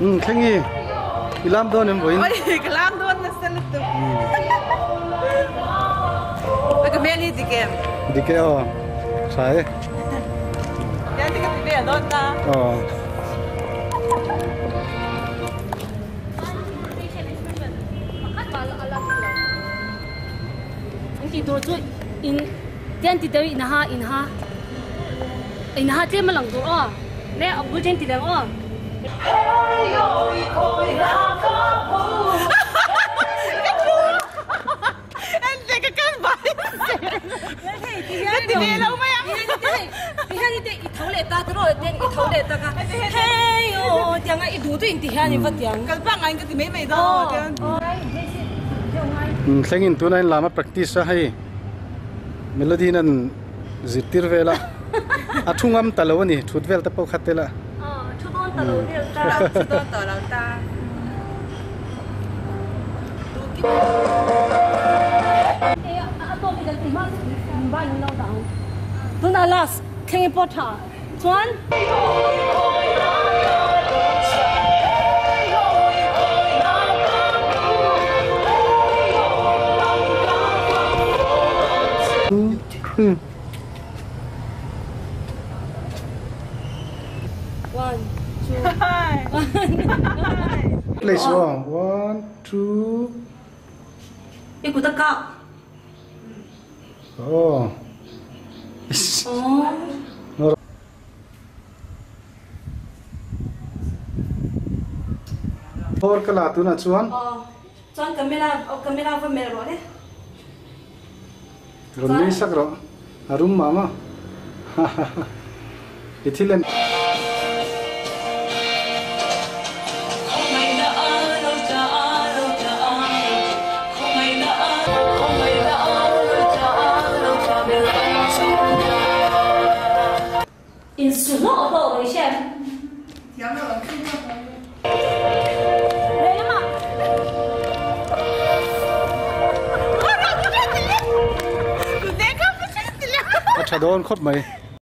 Um thlengi i lam dawn em vawiin? Oi ka lam dawn nasa lutuk. Ka hmel hi dik em? Dik e aw. Tha e. Tiang te ka ti ve a dawn ta. Aw. An tih tur chu in tian ti deuh in ha in ha in ha tlem a lang tur aw le a bul ten ti deuh aw. Thlengin tuna in lama practice a hei melody in an zirtir vel a a thu ngam ta lo a ni thut vel te pawh kha tel a. Tuna last thlengin pawh tha chuan. One, two, one. Place one, one, two. I kut a kak. Oh. Oh. Thor ka la tunah chuan. Oh. Chuan camera camera va melh rawh le. Rawn nui sak rawh. A rum mah maw? I thil en. In su hlawh hlawh mai hriat. Thiam lo ang thil kha. Lehlamah. A tha dawn khawp mai.